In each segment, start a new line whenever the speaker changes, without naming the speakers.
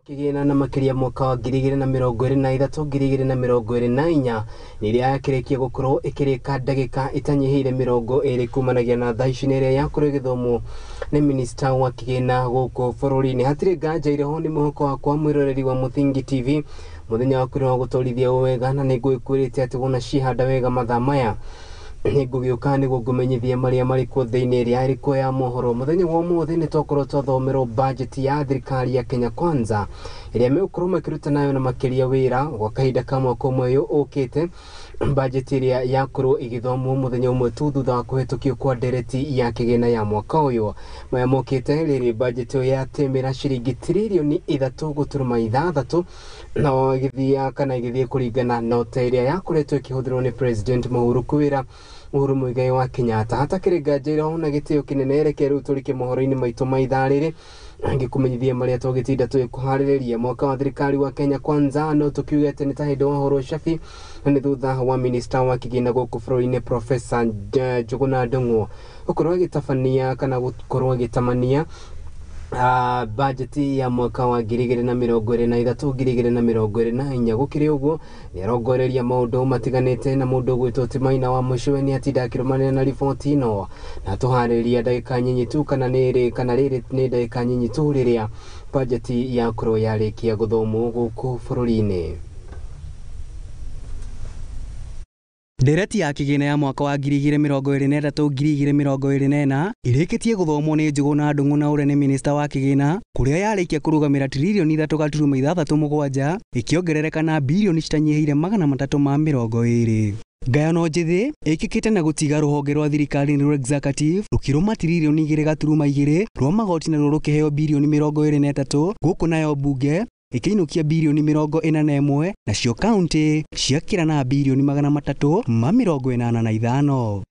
Kĩgĩna na makĩria mwaka wa 2023 2024 nĩ ĩrĩa yakĩrĩkia gũkorwo ĩkĩrĩka ndagĩka ĩtanyihĩire 20 kumanagia na thaa ici nĩ ĩrĩa yakorwo ĩgĩthomwo nĩ minista wa kĩgĩna gũkũ bũrũri-inĩ. Hatirĩ nganja irĩho nĩ mwĩhoko wakwa mwĩroreri wa Mũthingi TV mũthenya waku nĩ wa gũtwarithia wega na nĩ ngũgĩkwĩrĩte atĩ wona ciĩhanda wega mathaa maya nĩngũgĩũka nĩguo ngũmenyithie marĩa marĩ kuo thĩinĩ ĩrĩa ĩrĩ kuo ya mohoro. Mũthenya wa ũmũthĩ nĩ twakorwo twathomerwo budget ya thirikari ya Kenya Kwanza ĩrĩa megũkorwo makĩruta nayo na makĩria wĩra gwa kahinda ka mwaka ũmwe ũyũ ũkĩte. Budget ĩrĩa yakorwo ĩgĩthomwo mũthenya ũmwe tu thutha wa kũhetũkio kwa ndereti ya kĩgĩna ya mwaka ũyũ. Maya mokĩte rĩrĩ budget ĩyo yatĩmĩra ciringi tiririoni 3.6 na ĩgĩthiĩ kana ĩgĩthiĩ kũringana na ũta ĩrĩa yakoretwo ĩkĩhũthĩrwo nĩ President Uhuru kwĩra Uhuru Muigai wa Kenyatta. Hatakĩrĩ nganja ĩrĩ na gĩtĩo kĩnene reke rĩu tũrike mohoro-inĩ maitũ ma ithaa rĩrĩ ngĩkũmenyithia marĩa twagĩtinda tũgĩkũharĩrĩria. Mwaka wa thirikari wa Kenya Kwanza no tũkiuge atĩ nĩ ta hĩndĩ wahũrwo cabi na nĩ thutha wa minista wa kĩgĩna gũkũ bũrũri-inĩ Professor Njuguna Ndung'u gũkorwo agĩtabania kana gũkorwo agĩtamania bajeti ya mwaka wa 2023 2024. Gũkĩrĩ ũguo nĩ arongoreria maũndũ matiganĩte na mũndũ ũgwĩtwo Timaina wa Mũcũwe nĩ atinda akĩrũmanĩra na riboti ĩno na tũharĩria ndagĩka nyinyi tu kana nĩ kana rĩrĩ nĩ ndagĩka nyinyi tu rĩrĩa bajeti yakorwo yarĩkia gũthomwo gũkũ bũrũri-inĩ.
Ndereti ya kĩgĩna ya mwaka wa 2023 2024 ĩrĩkĩtie gũthomwo nĩ Njuguna Ndung'u na ũrĩa nĩ minista wa kĩgĩna kũrĩa yarĩkia kũrũgamĩra tiririoni 3.67 ĩkĩongerereka na birioni citanyihĩire 320. Ngayano njĩthĩ ĩkĩkĩte na gũtiga rũhonge rwa thirikari nĩruo executive rũkĩrũma tiririoni 2.2 rwa magoti naruo rũkĩheo birioni 23 gũkũ nayo mbunge ĩkĩinũkia birioni 41 nacio kaunti ciakĩra na birioni 385.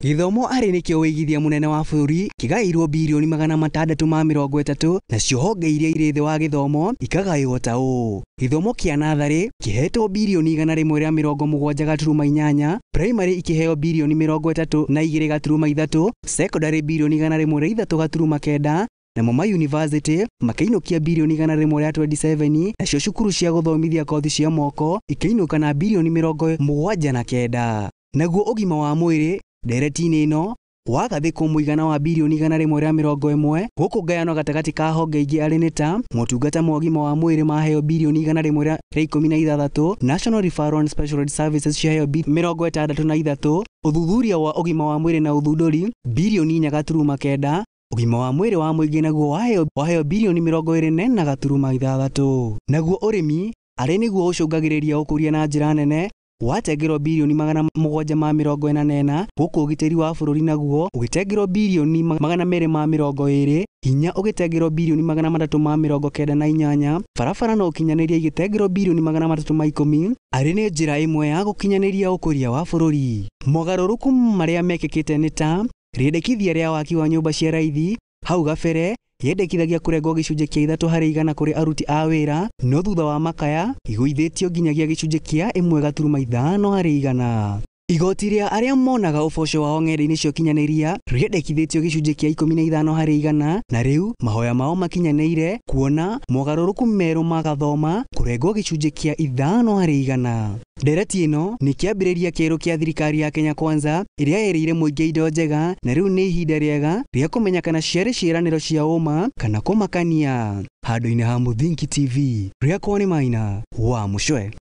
Gĩthomo arĩ nĩkĩo wĩigithia mũnene wa bũrũri kĩgaĩirwo birioni 630 nacio honge iria irĩ thĩ wa gĩthomo ikagaĩrwo ta ũũ: gĩthomo kĩa natharĩ kĩhetwo birioni 170.8, primary ikĩheo birioni 32.3, secondary birioni 103.9, namo ma university makĩinũkia birioni 127, nacio cukuru cia gũthomithia kothi cia moko ikĩinũka na birioni 79. Naguo ũgima wa mwĩrĩ ndereti-inĩ ĩno wagathĩkwo mũigana wa birioni 111 gũkũ ngayano gatagatĩ ka honge ingĩ arĩ nĩ ta motungata ma ũgima wa mwĩrĩ maheo birioni 116, National Referral and Specialized Services ciaheo 63, ũthuthuria wa ũgima wa mwĩrĩ na ũthundũri birioni 4.9, ũgima wa mwĩrĩ wa mũingĩ naguo waheo birioni 24.6. Naguo ũrĩmi arĩ nĩguo ũcũngagĩrĩria ũkũria na njĩra nene watengerwo birioni 744, gũkũ ũgitĩri wa bũrũri naguo ũgĩtengerwo birioni 220, hinya ũgĩtengerwo birioni 398, barabara na ũkinyanĩria igĩtengerwo birioni 310 arĩ nĩ njĩra ĩmwe ya gũkinyanĩria ũkũria wa bũrũri. Mogarũrũku marĩa mekĩkĩte nĩ ta rĩendekithia rĩa waki wa nyũmba cia raithi hau gabere yendekithagia kũrengwo gĩcunjĩ kĩa 3 harĩ igana kũrĩ aruti a wĩra, no thutha wa makaya igũithĩtio nginyagia gĩcunjĩ kĩa 1.5 harĩ igana. Igoti rĩa arĩa monaga ũboco wao ng'enda-inĩ cia ũkinyanĩria rĩendekithĩtio gĩcunjĩ kĩa 15 harĩ igana, na rĩu mahoya mao makinyanĩire kuona mogarũrũku merũ magathoma kũrengwo gĩcunjĩ kĩa 5 harĩ igana. Ndereti ĩno nĩ kĩambĩrĩria kĩerũ kĩa thirikari ya Kenya Kwanza ĩrĩa ĩrĩire mũingĩ indo njega, na rĩu nĩ ihinda rĩega rĩa kũmenya kana ciarĩ ciĩranĩro cia ũma kana kũmakania. Handũ-inĩ ha Mũthingi TV, rĩakwa nĩ Maina wa Mũcwe.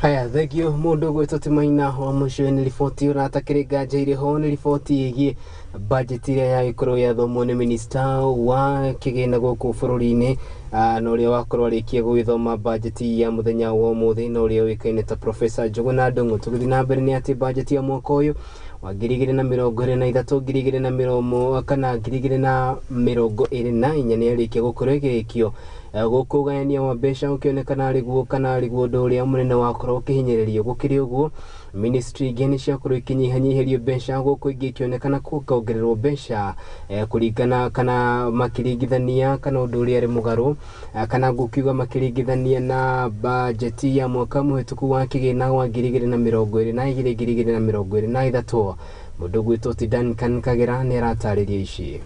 Haya, thank you mũndũ ũgwĩtwo Timaina wa Mũcũwe nĩ riboti ũratakĩrĩ nganja irĩ ho nĩ riboti ĩgiĩ budget ĩrĩa yagĩkorwo yathomwo nĩ minista wa kĩgĩna gũkũ bũrũri-inĩ na ũrĩa wakorwo arĩkia gũgĩthoma budget ya mũthenya wa ũmũthĩ na ũrĩa ũĩkaine ta Professor Njuguna Ndung'u. Tũgĩthiĩ na mbere nĩ atĩ budget ya mwaka ũyũ wa 2023 2024 nĩ yarĩkia gũkorwo ĩgĩrĩkio gũkũ ũgayania wa mbeca ũkĩonekana arĩguo kana arĩguo ũndũ ũrĩa mũnene wakorwo ũkĩhinyĩrĩrio. Gũkĩrĩ ũguo ministry ingĩ nĩ ciakorwo ikĩnyihanyihĩrio mbeca gũkũ ingĩ ikĩonekana kuongererwo mbeca kũringana kana makĩringithania kana ũndũ ũrĩa arĩ mũgarũ kana ngũkiuga makĩringithania na bajeti ya mwaka mũhĩtũku wa kĩgĩna wa 2022 2023. Mũndũ gwĩtwo ti Duncan Kagera nĩ aratarĩria ici.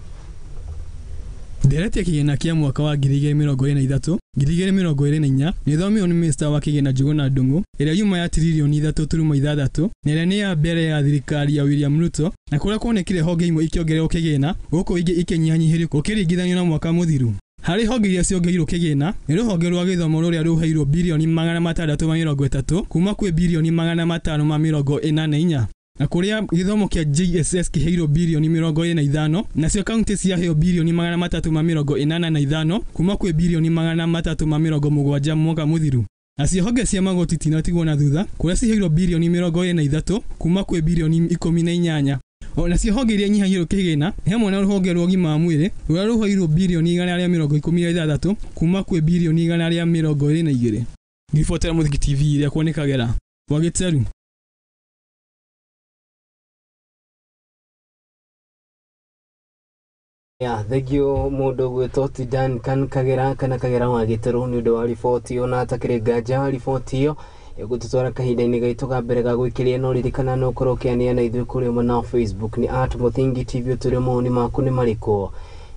Ndereti ya kĩgĩna kĩa mwaka wa 2023 2024 nĩ ĩthomirwo nĩ minista wa kĩgĩna Njuguna Ndung'u ĩrĩa yuma ya tiririoni 3.6 na ĩrĩa nĩ ya mbere ya thirikari ya William Ruto, na kũrĩa kuonekire honge imwe ikĩongererwo kĩgĩna gũkũ ingĩ ikĩnyihanyihĩrio gũkĩringithanio na mwaka mũthiru. Harĩ honge iria ciongereirwo kĩgĩna nĩ rũhonge rwa gĩthomo rũrĩa rũheirwo birioni 630 kuma kwĩ birioni 544, na kũrĩa gĩthomo kĩa JSS kĩheirwo birioni 25, nacio kaunti ciaheo birioni 385 kuma kwĩ birioni 370 mwaka mũthiru. Nacio honge cia magoti itinatigwo na thutha kũrĩa ciheirwo birioni 23 kuma kwĩ birioni 18. Nacio honge iria inyihanyihĩirio kĩgĩna nĩ hamwe na rũhonge rwa ũgima wa mwĩrĩ rũrĩa rũheirwo birioni 116 kuma kwĩ birioni 122. Ngĩribotera Mũthingi TV ĩrĩa kuoneka Kagera, Wagĩteru.
Ya, thengio mũndũ gwĩtwo ti Duncan Kagera kana Kagera wa Gĩtarũ nĩ ũndũ wa riboti ĩyo, na atakĩrĩ nganja riboti ĩyo ĩgũtũtwara kahinda-inĩ gaitũ ga mbere ga gwĩkĩria. No ririkana no ũkorwo ũkĩanĩra na ithuĩ kũrĩa mwena wa Facebook nĩ @Mũthingi TV, ũtũre mawoni maku nĩ marĩkũ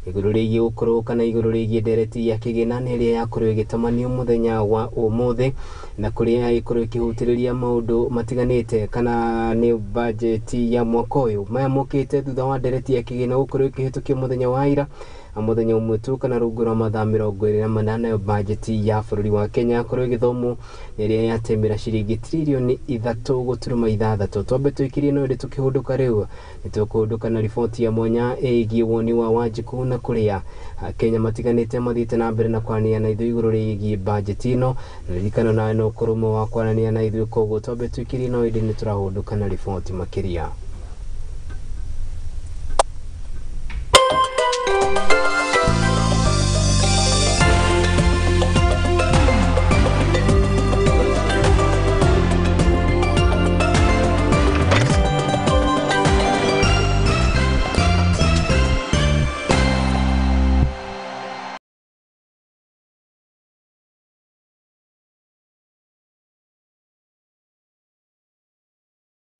igũrũ rĩgiĩ gũkorwo kana igũrũ rĩgiĩ ndereti ya kĩgĩna nĩ ĩrĩa yakorwo ĩgĩtamanio mũthenya wa ũmũthĩ, na kũrĩa ĩkorwo ĩkĩhutĩrĩria maũndũ matiganĩte kana nĩ bajeti ya mwaka ũyũ. Maya mokĩte thutha wa ndereti ya kĩgĩna gũkorwo ĩkĩhĩtũkio mũthenya wa ira, mũthenya ũmwe tu kana rungu rwa mathaa 28, nayo bajeti ya bũrũri wa Kenya yakorwo ĩgĩthomwo nĩ ĩrĩa yatemera ciringi tiririoni 3.6. Twambe tũikirie no ĩndĩ tũkĩhũndũka rĩu nĩ tũkũhũndũka na riboti ya mwanya ĩgiĩ woni wa Wanjikũ, na kũrĩa Kenya matiganĩte mathiĩte na mbere na kwaranĩria na ithuĩ igũrũ rĩgiĩ bajeti ĩno, na ririkana nawe no ũkorwo ũmwe wa kwaranĩria na ithuĩ. Koguo twambe tũikirie no ĩndĩ nĩ tũrahũndũka na riboti makĩria.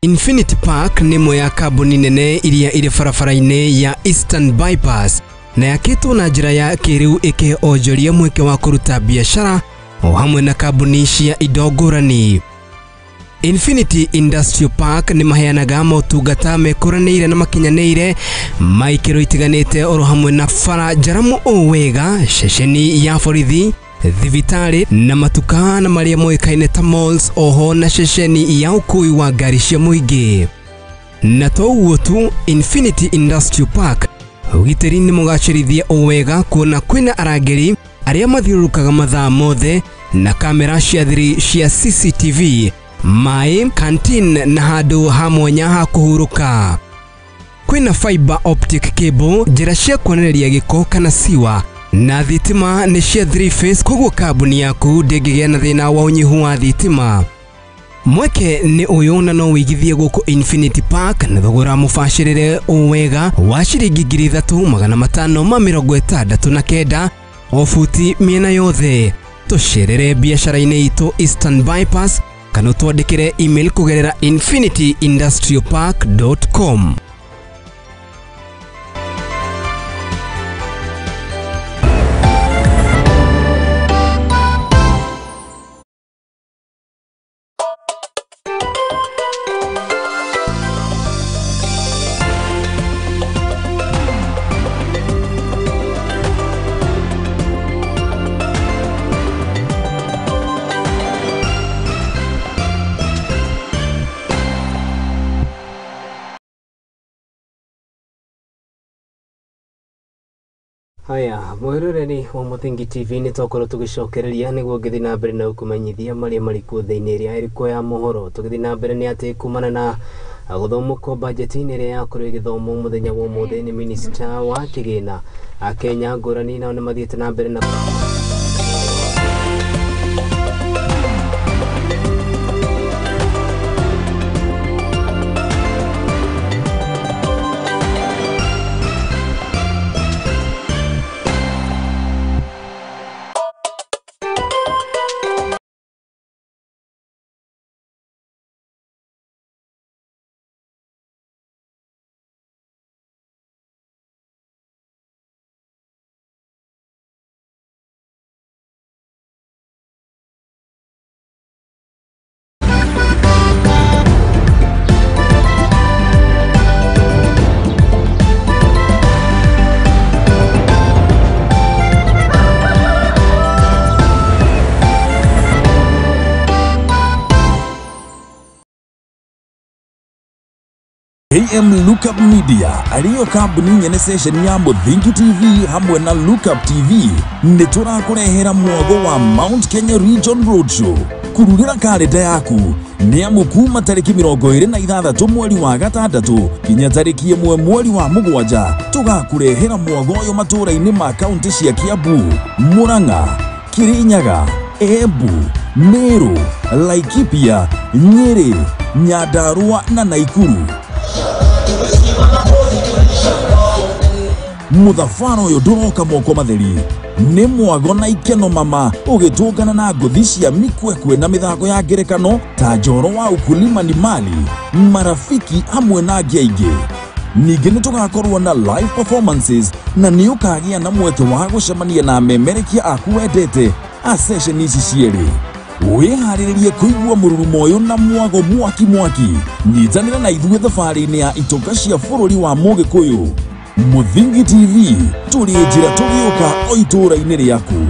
Infinity Park nĩ ĩmwe ya kambuni nene iria irĩ barabara-inĩ ya Eastern Bypass na yakĩtwo na njĩra ya kĩrĩu ĩkĩhe onjoria mweke wa kũruta biacara o hamwe na kambuni cia indo ngũrani. Infinity Industrial Park nĩ maheanaga motungata mekũranĩire na makinyanĩire ma ikĩro itiganĩte oro hamwe na bara njaramu o wega, ceceni ya borithi, thibitarĩ na matuka na marĩa moĩkaine ta malls, oho na ceceni ya ũkui wa ngari cia mũingĩ. Na to ũguo tu, Infinity Industrial Park ũgitĩri nĩ mũgacĩrithie o wega kuona kwĩna arangĩri arĩa mathiũrũrũkaga mathaa mothe na kamera cia thiri cia CCTV, maĩ, canteen na handũ ha mwanya ha kũhurũka. Kwĩna fiber optic cable, njĩra cia kuonereria gĩko kana siwa, na thitima nĩ cia 3 phase, koguo kambuni yaku ndĩngĩgĩa na thĩna wa ũnyihu wa thitima. Mweke nĩ ũyũ na no wĩigithie gũkũ Infinity Park na thogora mũbacĩrĩre o wega wa ciringi 3569 o buti mĩena yothe. Tũcerere biacara-inĩ itũ Eastern Bypass kana ũtwandĩkĩre email kũgerera infinityindustrialpark.com. Haya, mwĩroreri wa Mũthingi TV, nĩ twakorwo tũgĩcokereria nĩguo ngĩthiĩ na mbere na gũkũmenyithia marĩa marĩ kuo thĩinĩ ĩrĩa ĩrĩ ya mohoro. Tũgĩthiĩ na mbere nĩ atĩ kumana na gũthomwo kwa bajeti-inĩ ĩrĩa yakorwo ĩgĩthomwo mũthenya wa ũmũthĩ nĩ minista wa kĩgĩna, Akenya ngũrani nao nĩ mathiĩte na mbere na
JM Lookup Media ariyo kambuni nyene session ya Muthingi TV hamwe na Lookup TV nĩ tũrakũrehera mwago wa Mount Kenya Region Roadshow. Kururĩra karenda yaku nĩ amu kuma tarĩki 26 mweri wa gatandatũ nginya tarĩki 1 mweri wa mũgwanja tũgakũrehera mwago ũyũ matũũra-inĩ ma kaunti cia Kiambu, Murang'a, Kirinyaga, Embu, Meru, Laikipia, Nyeri, Nyandarua na Naikuru. Mũthabara ũyũ ndũroka moko matheri nĩ mwago na ikeno mama ũgĩtũngana na ngũthi cia mikwekwe na mĩthako ya ngerekano ta njoro wa ukulima ni mali, marafiki hamwe na angĩ aingĩ. Ningĩ nĩ tũgakorwo na live performances na nĩ ũkagĩa na mweke wa gũcemania na amemerekia aku wendete a session ici cierĩ. Wĩharĩrĩrie kũigua mũrurumo ũyũ na mwago mwaki mwaki. Nyitanĩra na ithuĩ thabarĩ-inĩ ya itoka cia bũrũri wa Mũgĩkũyũ. Muthingi TV tũrĩ njĩra tũgĩũka o itũũra-inĩ rĩaku.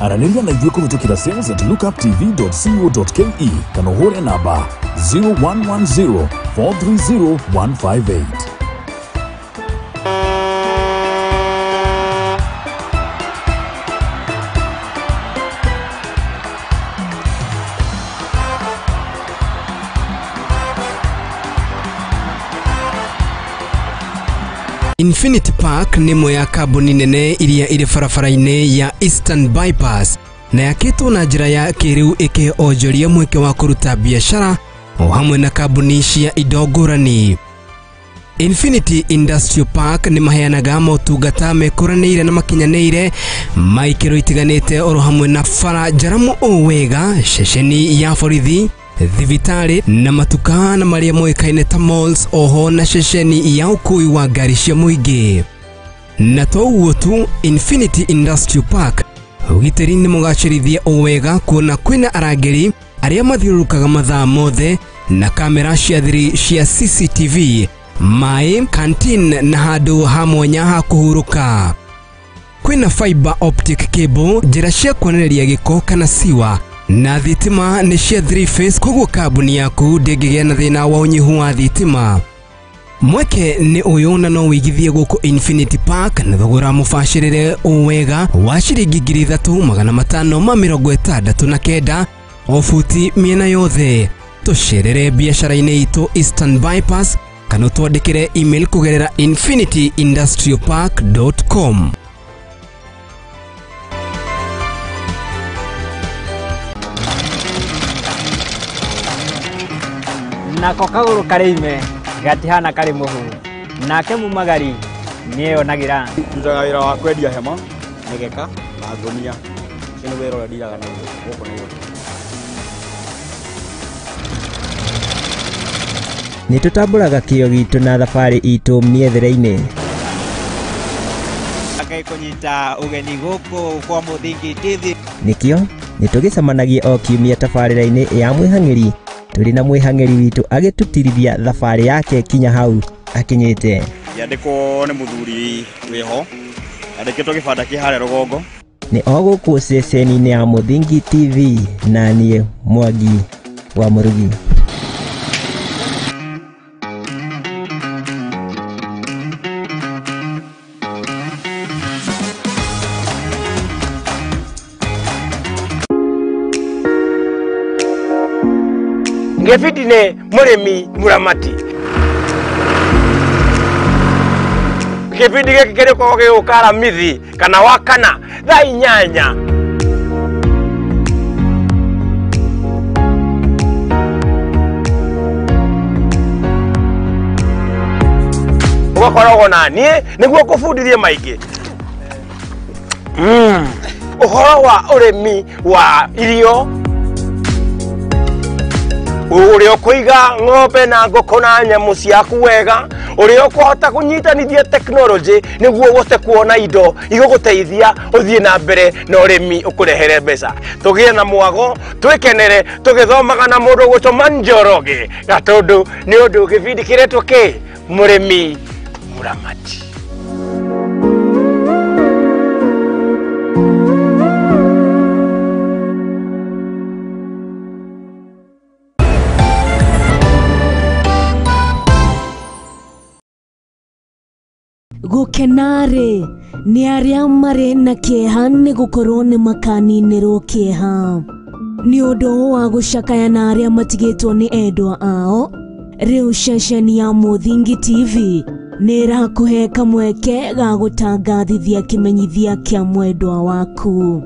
Aranĩria na ithuĩ kũhĩtũkĩra sales@lookuptv.co.ke kana ũhũre namba 0110 430 158.
Infinity Park nĩ ĩmwe ya kambuni nene iria irĩ barabara-inĩ ya Eastern Bypass na yakĩtwo na njĩra ya kĩrĩu ĩkĩhe onjoria mweke wa kũruta biacara o hamwe na kambuni cia indo ngũrani. Infinity Industrial Park nĩ maheanaga motungata mekũranĩire na makinyanĩire ma ikĩro itiganĩte oro hamwe na bara njaramu o wega, ceceni ya borithi, thibitarĩ na matuka na marĩa moĩkaine ta malls, oho na ceceni ya ũkui wa ngari cia mũingĩ. Na to ũguo tu, Infinity Industrial Park ũgitĩri nĩ mũgacĩrithie o wega kuona kwĩna arangĩri arĩa mathiũrũrũkaga mathaa mothe na kamera cia thiri cia CCTV, maĩ, canteen na handũ ha mwanya ha kũhurũka. Kwĩna fiber optic cable, njĩra cia kuonereria gĩko kana siwa, na thitima nĩ cia 3 phase, koguo kambuni yaku ndĩngĩgĩa na thĩna wa ũnyihu wa thitima. Mweke nĩ ũyũ na no wĩigithie gũkũ Infinity Park na thogora mũbacĩrĩre o wega wa ciringi 3569 o buti mĩena yothe. Tũcerere biacara-inĩ itũ Eastern Bypass kana ũtwandĩkĩre email kũgerera infinityindustrialpark.com.
Nako kagũrũ karĩ ime gatihana karĩ mũhu, nake mumagari nĩeyonagĩra.
Ndutaga wĩra wa kwendia hema, mĩgeka na ngũnia. Ũcio nĩ wĩra ũrĩa ndiraga naguo gũkũ Nairobi.
Nĩ tũtambũraga kĩo gitũ na thabarĩ itũ mĩethere-inĩ.
Ngai kũnyita ũgeni gũkũ kwa Muthingi TV.
Nĩkĩo nĩ tũgĩcemanagia o kiumia tabarĩra-inĩ ya mwĩhang'ĩri tũrĩ na mwĩhang'ĩri witũ agĩtũtirithia thabarĩ yake kinya hau akinyĩte.
Yandĩkwo nĩ mũthuri wĩho, yandĩkĩtwo gĩbanda kĩ harĩa rũgongo.
Nĩ o gũkũ ceceni-inĩ ya Muthingi TV na niĩ Mwangi wa Mũrugi.
Gĩbindi nĩ mũrĩmi mũramati. Gĩbindi gĩkĩ kĩrĩkoragwo gĩgũka Aramithi kana Wakana thaa 8. Ũgakoragwo na niĩ nĩguo ngũbundithie maingĩ ũhoro wa ũrĩmi wa irio, ũrĩa ũkũiga ng'ombe na ngũkũ na nyamũ ciaku wega, ũrĩa ũkũhota kũnyitanithia tekinoronjĩ nĩguo ũhote kuona indo igũgũteithia ũthiĩ na mbere na ũrĩmi ũkũrehere mbeca. Tũgĩe na mwago, twĩkenere tũgĩthomaga na mũndũ ũgwĩtwo Njoroge Gatũndũ, nĩ ũndũ gĩbindi kĩretwo kĩ Mũrĩmi Mũramati.
Gũkena-rĩ, nĩ arĩa marĩ na kĩeha nĩ gũkorwo nĩ makaninĩrwo kĩeha. Nĩ ũndũ wa gũcakaya na arĩa matigĩtwo nĩ endwa ao, rĩu ceceni ya Mũthingi TV nĩ ĩrakũhe kamweke ga gũtangathithia kĩmenyithia kĩa mwendwa waku.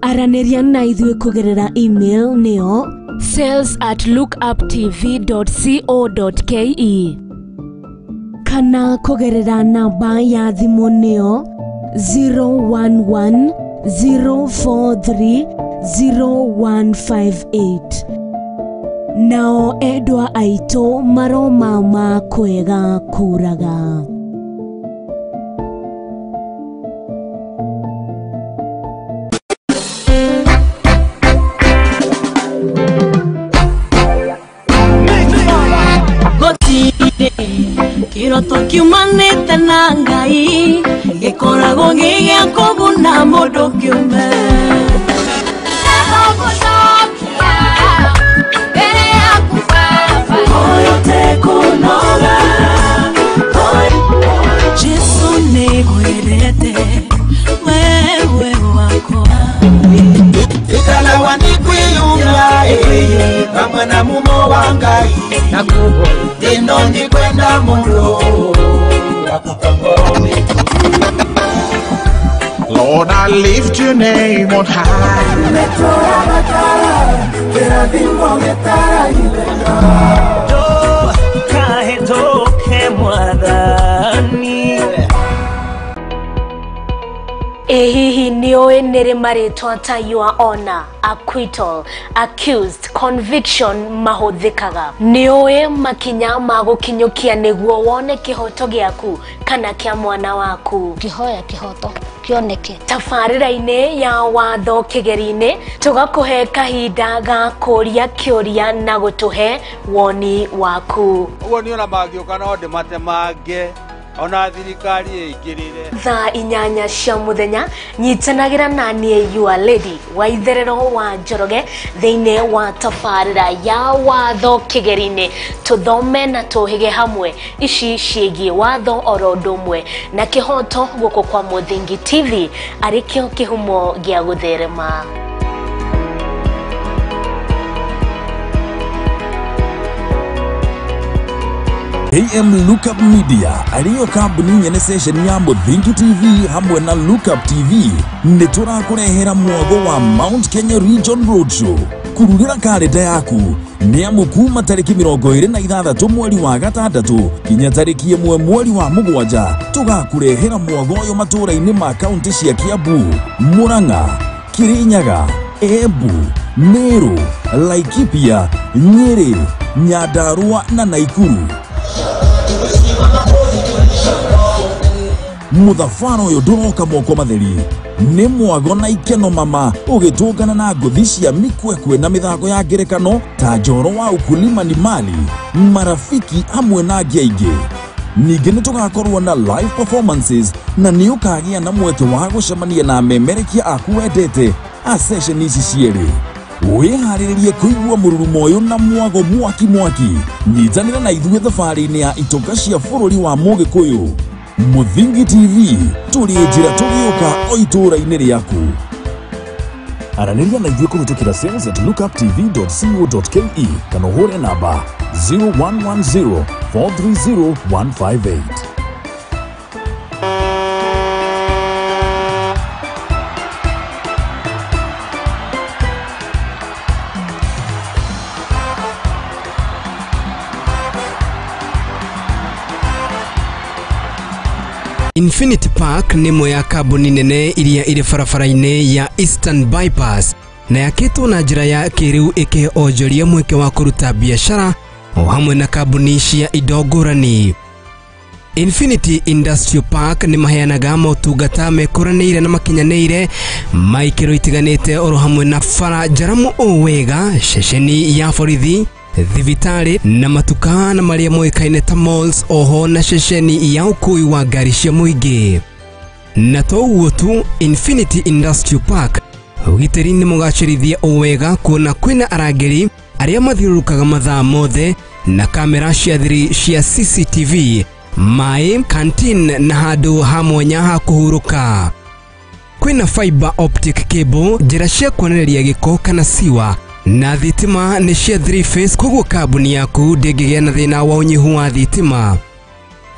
Aranĩria na ithuĩ kũgerera email nĩyo sales@lookuptv.co.ke kana kũgerera namba ya thimũ nĩyo 011 043 0158. Nao endwa aitũ maromama kwega kũraga.
Kiroto kiumanĩte na Ngai gĩkoragwo gĩ gĩa kũguna mũndũ kĩũmbe. Jesu nĩngwendete wewe wakwa.
Ikalawa ni kwiyumya hamwe na mumo wa Ngai ino ndikwenda muno.
Lord, I lift your name on high.
Ĩ hihi nĩũĩ nĩrĩ marĩtwa ta your honor, acquittal, accused, conviction mahũthĩkaga? Nĩũĩ makinya ma gũkinyũkia nĩguo wone kĩhoto gĩaku kana kĩa mwana waku?
Ngĩhoya kĩhoto kĩoneke.
Tabarĩra-inĩ ya watho kĩgeri-inĩ tũgakũhe kahinda ga kũria kĩũria na gũtũhe woni waku.
Ũguo niĩ ona mangĩũka no ndĩmatemange ona thirikari ĩingĩrĩre.
Thaa 8 cia mũthenya nyitanagĩra na niĩ your lady wa itherero wa Njoroge thĩinĩ wa tabarĩra ya watho kĩgeri-inĩ, tũthome na tũhĩge hamwe ici ciĩgiĩ watho oro ũndũ ũmwe na kĩhoto gũkũ kwa Mũthingi TV arĩ kĩo kĩhumo gĩa gũtherema.
AM Lookup Media ariyo kambuni nyene session ya Mũthingi TV hamwe na Lookup TV nĩ tũrakũrehera mwago wa Mount Kenya Region Roadshow. Kururĩra karenda yaku nĩ amu kuma tarĩki 26 mweri wa 6 kinya tarĩki 1 mweri wa 7 tũgakũrehera mwago ũyũ matũũra-inĩ ma kaunti cia Kiambu, Murang'a, Kirinyaga, Embu, Meru, Laikipia, Nyeri, Nyandarua na Naikuru. Mũthabara ũyũ ndũroka moko matheri nĩ mwago na ikeno mama ũgĩtũngana na ngũthi cia mĩkwekwe na mĩthako ya ngerekano ta njoro wa ukulima ni mali, marafiki hamwe na angĩ aingĩ. Ningĩ nĩ tũgakorwo na live performances na nĩ ũkagĩa na mweke wa gũcemania na amemerekia aku wendete a session ici cierĩ. Wĩharĩrĩrie kũigua mũrurumo ũyũ na mwago mwaki mwaki. Nyitanĩra na ithuĩ thabarĩ-inĩ ya itonga cia bũrũri wa Mũgĩkũyũ. Mũthingi TV tũrĩ njĩra tũgĩũka o itũũra-inĩ rĩaku. Aranĩria na ithuĩ kũhĩtũkĩra sales@lookuptv.co.ke kana ũhũre namba 0110 430 158.
Infinity Park nĩ ĩmwe ya kambuni nene iria irĩ barabara-inĩ ya Eastern Bypass na yakĩtwo na njĩra ya kĩrĩu ĩkĩhe onjoria mweke wa kũruta biacara o hamwe na kambuni cia indo ngũrani. Infinity Industrial Park nĩ maheanaga motungata mekũranĩire na makinyanĩire ma ikĩro itiganĩte oro hamwe na bara njaramu o wega, ceceni ya borithi, thibitarĩ na matuka na marĩa moĩkaine ta malls, oho na ceceni ya ũkui wa ngari cia mũingĩ. Na to ũguo tu, Infinity Industrial Park ũgitĩri nĩ mũgacĩrithie o wega kuona kwĩna arangĩri arĩa mathiũrũrũkaga mathaa mothe na kamera cia thiri cia CCTV Maĩ, canteen na handũ ha mwanya ha kũhurũka. Kwĩna fiber optic cable, njĩra cia kuonereria gĩko kana siwa, na thitima nĩ cia 3 phase, koguo kambuni yaku ndĩngĩgĩa na thĩna wa ũnyihu wa thitima.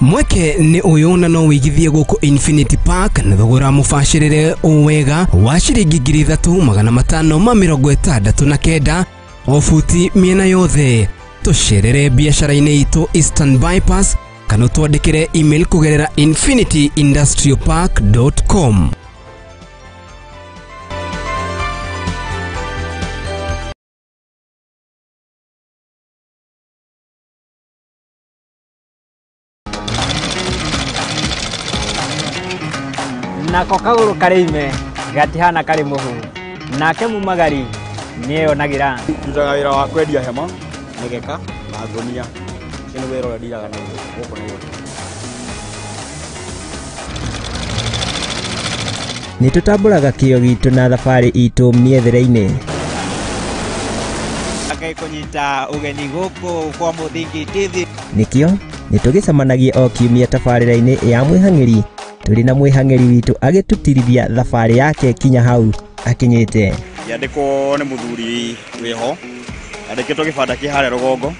Mweke nĩ ũyũ na no wĩigithie gũkũ Infinity Park na thogora mũbacĩrĩre o wega wa ciringi 3569 o buti mĩena yothe. Tũcerere biacara-inĩ itũ Eastern Bypass kana ũtwandĩkĩre email kũgerera infinityindustrialpark.com.
Nako kagũrũ karĩ ime gatihana karĩ mũhu, nake mumagari nĩeyonagĩra.
Ndutaga wĩra wa kwendia hema, mĩgeka na ngũnia. Ũcio nĩ wĩra ũrĩa ndiraga naguo gũkũ Nairobi.
Nĩ tũtambũraga kĩo gitũ na thabarĩ itũ mĩethere-inĩ.
Kũnyita ũgeni gũkũ kwa Mũthingi TV.
Nĩkĩo nĩ tũgĩcemanagia o kiumia tabarĩra-inĩ ya mwĩhang'ĩri tũrĩ na mwĩhang'ĩri witũ agĩtũtirithia thabarĩ yake kinya hau akinyĩte.
Yandĩkwo nĩ mũthuri wĩho, yandĩkĩtwo gĩbanda kĩ harĩa rũgongo.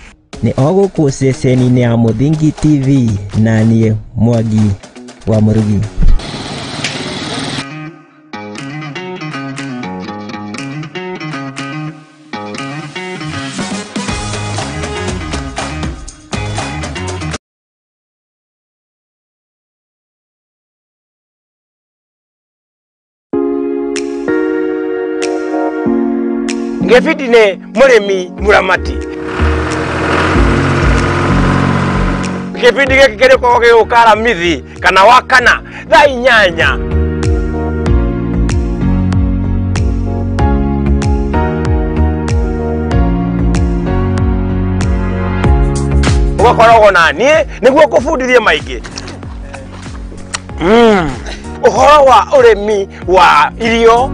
Nĩ o gũkũ ceceni-inĩ ya Mũthingi TV na niĩ Mwangi wa Mũrugi.
Gĩbindi nĩ mũrĩmi mũramati. Gĩbindi gĩkĩ kĩrĩkoragwo gĩgũka Aramithi kana Wakana thaa 8. Ũgakoragwo na niĩ nĩguo ngũbundithie maingĩ ũhoro wa ũrĩmi wa irio,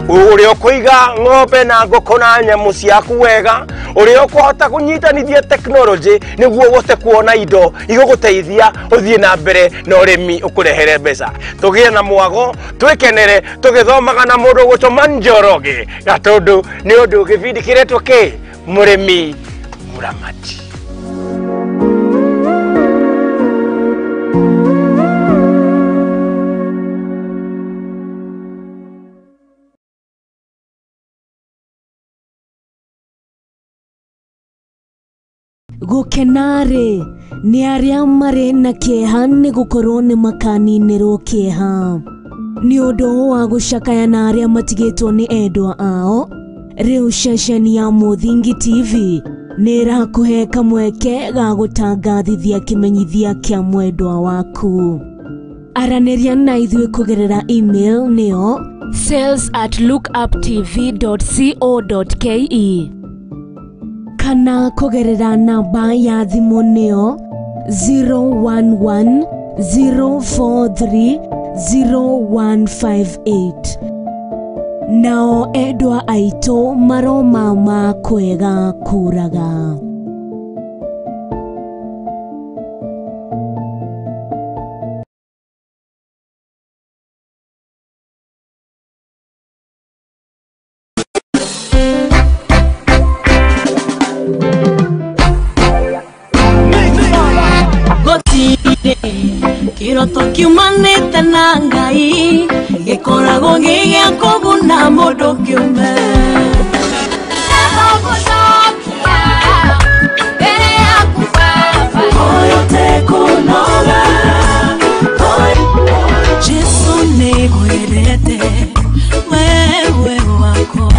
ũrĩa ũkũiga ng'ombe na ngũkũ na nyamũ ciaku wega, ũrĩa ũkũhota kũnyitanithia tekinoronjĩ nĩguo ũhote kuona indo igũgũteithia ũthiĩ na mbere na ũrĩmi ũkũrehere mbeca. Tũgĩe na mwago, twĩkenere tũgĩthomaga na mũndũ ũgwĩtwo Njoroge Gatũndũ, nĩ ũndũ gĩbindi kĩretwo kĩ Mũrĩmi Mũramati.
Gũkena-rĩ nĩ arĩa marĩ na kĩeha nĩ gũkorwo nĩ makaninĩrwo kĩeha. Nĩ ũndũ wa gũcakaya na arĩa matigĩtwo nĩ endwa ao, rĩu ceceni ya Mũthingi TV nĩ ĩrakũhe kamweke ga gũtangathithia kĩmenyithia kĩa mwendwa waku. Aranĩria na ithuĩ kũgerera email nĩyo sales@lookuptv.co.ke kana kũgerera namba ya thimũ nĩyo 011 043 0158. Nao endwa aitũ maromama kwega kũraga.
Kĩroto kiumanĩte na Ngai gĩkoragwo gĩ gĩa kũguna mũndũ kĩũmbe. Jesu nĩngwendete wewe wakwa.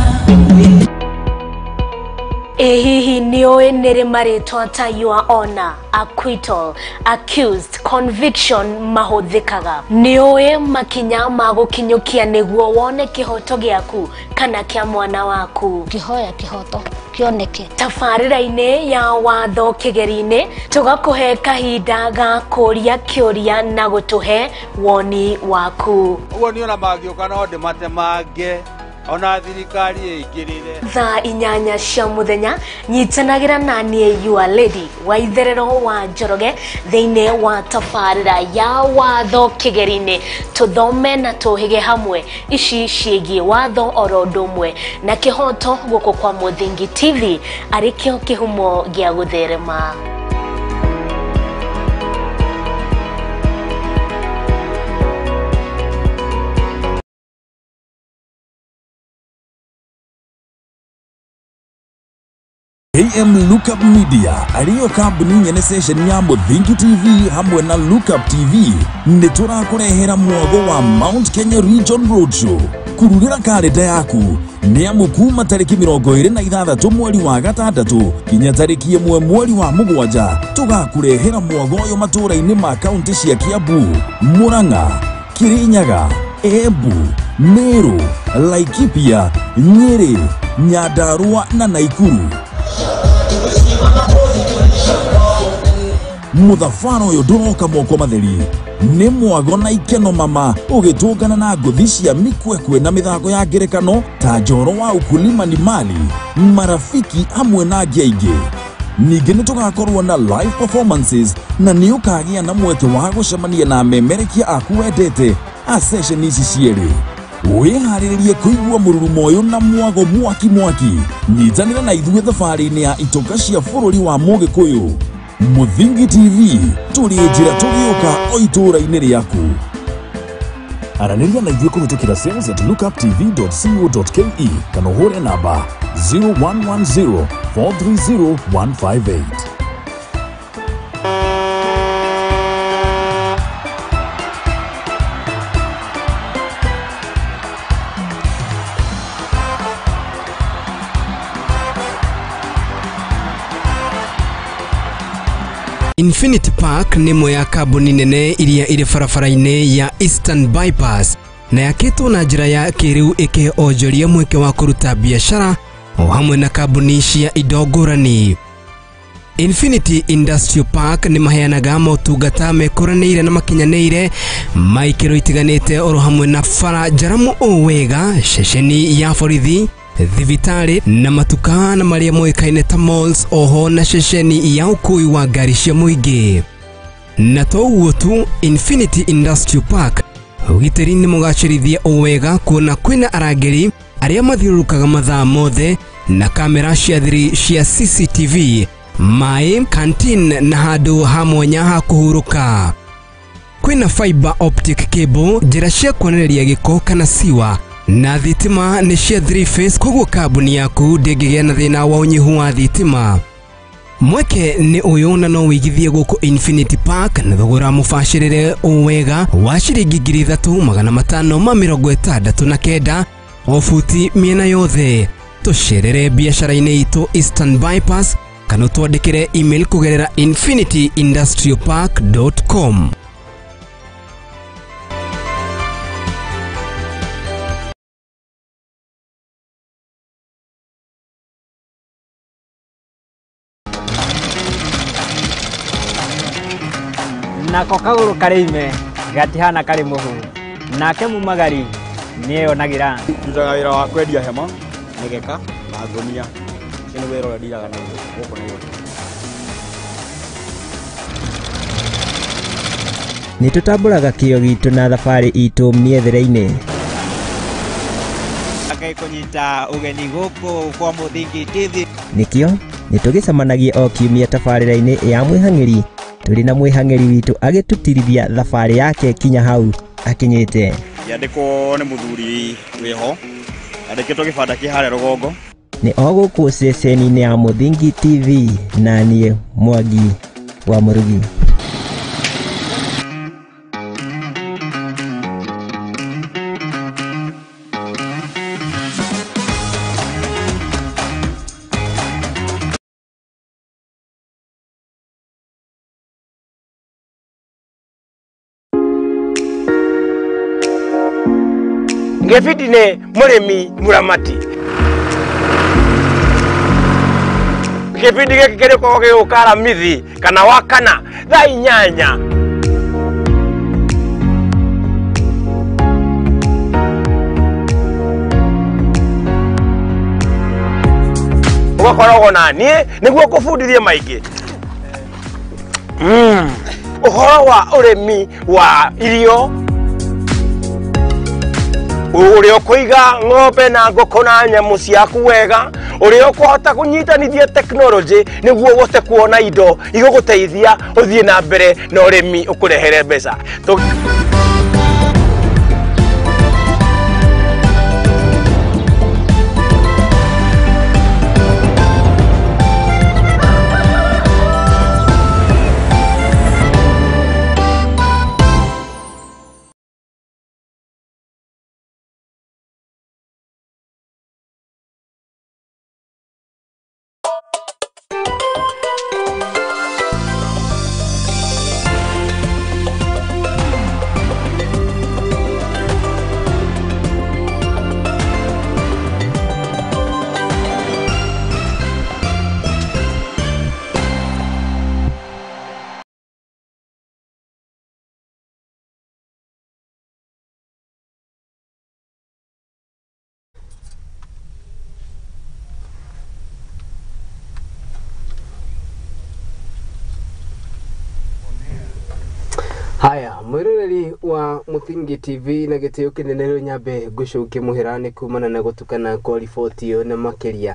Ĩ hihi nĩũĩ nĩrĩ marĩtwa ta your honor, acquittal, accused, conviction mahũthĩkaga? Nĩũĩ makinya ma gũkinyũkia nĩguo wone kĩhoto gĩaku kana kĩa mwana waku?
Kĩhoya kĩhoto kĩoneke.
Tabarĩra-inĩ ya watho kĩgeri-inĩ tũgakũhe kahinda ga kũria kĩũria na gũtũhe woni waku.
Ũguo niĩ ona mangĩũka no ndĩmatemange Ona thirikari ĩingĩrĩre.
Thaa 8 cia mũthenya nyitanagĩra na niĩ your lady wa itherero wa Njoroge thĩinĩ wa tabarĩra ya watho kĩgeri-inĩ, tũthome na tũhĩge hamwe ici ciĩgiĩ watho oro ũndũ ũmwe na kĩhoto gũkũ kwa Mũthingi TV arĩ kĩo kĩhumo gĩa gũtherema.
AM Lookup Media ariyo kambuni nyene station ya Muthingi TV hamwe na Lookup TV nĩ tũrakũrehera mwago wa Mount Kenya Region Roadshow. Kururĩra karenda yaku nĩ amu kuma tarĩki 26 mweri wa 6 nginya tarĩki 1 mweri wa 7 tũgakũrehera mwago ũyũ matũũra-inĩ ma kaunti cia Kiambu, Murang'a, Kirinyaga, Embu, Meru, Laikipia, Nyeri, Nyandarua na Naikuru. Mũthabara ũyũ ndũroka moko matheri nĩ mwago na ikeno mama ũgĩtũngana na ngũthi cia mĩkwekwe na mĩthako ya ngerekano ta njoro wa ukulima ni mali, marafiki hamwe na angĩ aingĩ. Ningĩ nĩ tũgakorwo na live performances na nĩ ũkagĩa na mweke wa gũcemania na amemerekia aku wendete a session ici cierĩ. Wĩharĩrĩrie kũigua mũrurumo ũyũ na mwago mwaki mwaki. Nyitanĩra na ithuĩ thabarĩ-inĩ ya itoka cia bũrũri wa Mũgĩkũyũ. Muthingi TV tũrĩ njĩra tũgĩũka o itũũra-inĩ rĩaku. Aranĩria na ithuĩ kũhĩtũkĩra sales@lookuptv.co.ke kana ũhũre namba 0110 430 158.
Infinity Park nĩ ĩmwe ya kambuni nene iria irĩ barabara-inĩ ya Eastern Bypass na yakĩtwo na njĩra ya kĩrĩu ĩkĩhe onjoria mweke wa kũruta biacara o hamwe na kambuni cia indo ngũrani. Infinity Industrial Park nĩ maheanaga motungata mekũranĩire na makinyanĩire ma ikĩro itiganĩte oro hamwe na bara njaramu o wega, ceceni ya borithi, thibitarĩ na matuka na marĩa moĩkaine ta malls, oho na ceceni ya ũkui wa ngari cia mũingĩ. Na to ũguo tu, Infinity Industrial Park ũgitĩri nĩ mũgacĩrithie o wega kuona kwĩna arangĩri arĩa mathiũrũrũkaga mathaa mothe na kamera cia thiri cia CCTV, maĩ, canteen na handũ ha mwanya ha kũhurũka. Kwĩna fiber optic cable, njĩra cia kuonereria gĩko kana siwa, na thitima nĩ cia 3 phase, koguo kambuni yaku ndĩngĩgĩa na thĩna wa ũnyihu wa thitima. Mweke nĩ ũyũ na no wĩigithie gũkũ Infinity Park na thogora mũbacĩrĩre o wega wa ciringi 3569 o buti mĩena yothe. Tũcerere biacara-inĩ itũ Eastern Bypass kana ũtwandĩkĩre email kũgerera infinityindustrialpark.com.
Nako kagũrũ karĩ ime gatihana karĩ mũhu, nake mumagari nĩeyonagĩra.
Ndutaga wĩra wa kwendia hema, mĩgeka na ngũnia. Ũcio nĩ wĩra ũrĩa ndiraga naguo gũkũ Nairobi.
Nĩ tũtambũraga kĩo gitũ na thabarĩ itũ mĩethere-inĩ.
Ngai kũnyita ũgeni gũkũ kwa Muthingi TV.
Nĩkĩo nĩ tũgĩcemanagia o kiumia tabarĩra-inĩ ya mwĩhang'ĩri tũrĩ na mwĩhang'ĩri witũ agĩtũtirithia thabarĩ yake kinya hau akinyĩte.
Yandĩkwo nĩ mũthuri wĩho, andĩkĩtwo gĩbanda kĩ harĩa rũgongo.
Nĩ o gũkũ ceceni-inĩ ya Muthingi TV na niĩ Mwangi wa Mũrugi.
Gĩbindi nĩ mũrĩmi mũramati. Gĩbindi gĩkĩ kĩrĩkoragwo gĩgũka Aramithi kana Wakana thaa 8. Ũgakoragwo na niĩ nĩguo ngũbundithie maingĩ. Ũhoro wa ũrĩmi wa irio, ũrĩa ũkũiga ng'ombe na ngũkũ na nyamũ ciaku wega, ũrĩa ũkũhota kũnyitanithia tekinoronjĩ nĩguo ũhote kuona indo igũgũteithia ũthiĩ na mbere na ũrĩmi ũkũrehere mbeca. Haya, mwiroreri wa Muthingi TV na gĩtĩo kĩnene rĩu nyambe ngũcokie mũhera nĩ kumana na gũtukana kwa riboti ĩyo na makĩria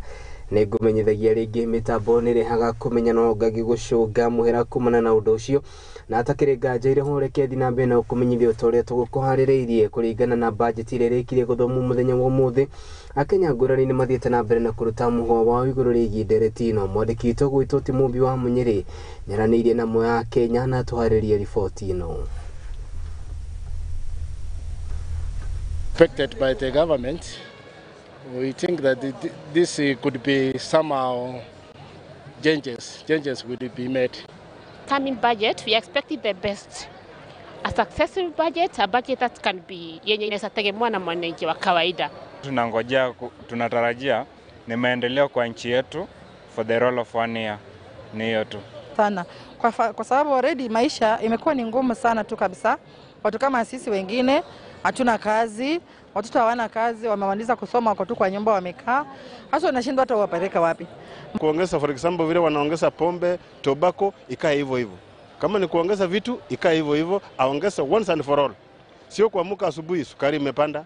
nĩ ngũmenyithagia rĩngĩ mĩtambo nĩ ĩrehaga kũmenya no ngagĩgũcũnga mũhera kumana na ũndũ ũcio na atakĩrĩ nganja ireho reke thiĩ na mbere na gũkũmenyithia ũta ũrĩa tũgũkũharĩrĩirie kũringana na bajeti ĩrĩa ĩrĩkirie gũthomwo mũthenya wa ũmũthĩ. Akenya ngũrani nĩ mathiĩte na mbere na kũruta mũhwa wao igũrũ rĩgiĩ ndereti ĩno. Mwandĩki witũ gwĩtwo ti Mũmbi wa Mũnyĩrĩ nĩaranĩirie na amwe a Kenya na atũharĩrie riboti ĩno.
Expected by the government, we think that this could be somehow changes will be made.
Coming budget, we expected the best. A successful budget, a budget that can be yenye inaweza tegemewa na mwananchi wa kawaida.
Tunangojea, tunatarajia ni maendeleo kwa nchi yetu for the role of 1 year. Ni hiyo tu.
Sana. Kwa sababu already maisha imekuwa ni ngumu sana tu kabisa. Watu kama sisi wengine hatuna kazi, watoto hawana kazi, wamemaliza kusoma wako tu kwa nyumba wamekaa. Hasa wanashindwa hata wapeleka wapi.
Kuongeza for example vile wanaongeza pombe, tobacco ikae hivyo hivyo. Kama ni kuongeza vitu ikae hivyo hivyo, aongeze once and for all. Sio kuamka asubuhi sukari imepanda,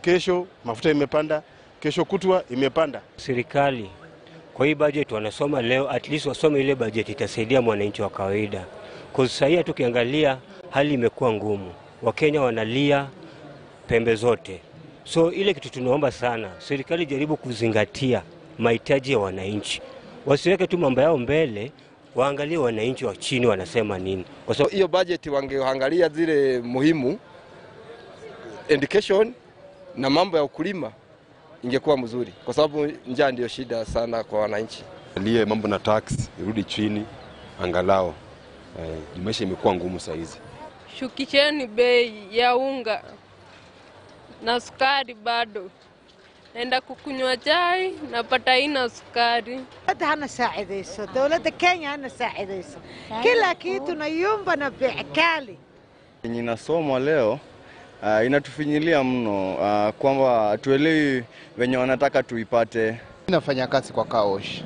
kesho mafuta imepanda, kesho kutwa imepanda.
Serikali kwa hii budget wanasoma leo, at least wasome ile budget itasaidia mwananchi wa kawaida. Kwa sasa tukiangalia hali imekuwa ngumu. Wakenya wanalia pembe zote. So ile kitu tunaomba sana, serikali jaribu kuzingatia mahitaji ya wananchi. Wasiweke tu mambo yao mbele, waangalie wananchi wa chini wanasema nini. Kwa sababu
hiyo budget wangeangalia zile muhimu, education na mambo ya ukulima, ingekuwa mzuri. Kwa sababu njaa ndio shida sana kwa wananchi.
Angalie mambo na tax irudi chini angalau. Maisha imekuwa ngumu saa hizi.
Shukisheni bei ya unga na sukari bado. Naenda kukunywa chai napata haina sukari.
Hata hana saacideyso, dowladda Kenya hana saacideyso. Kila kitu nayumba na bei kali.
Ninasomwa leo inatufinyilia mno kwamba tuelewi wenye wanataka tuipate.
Nafanya kazi kwa Kaosh.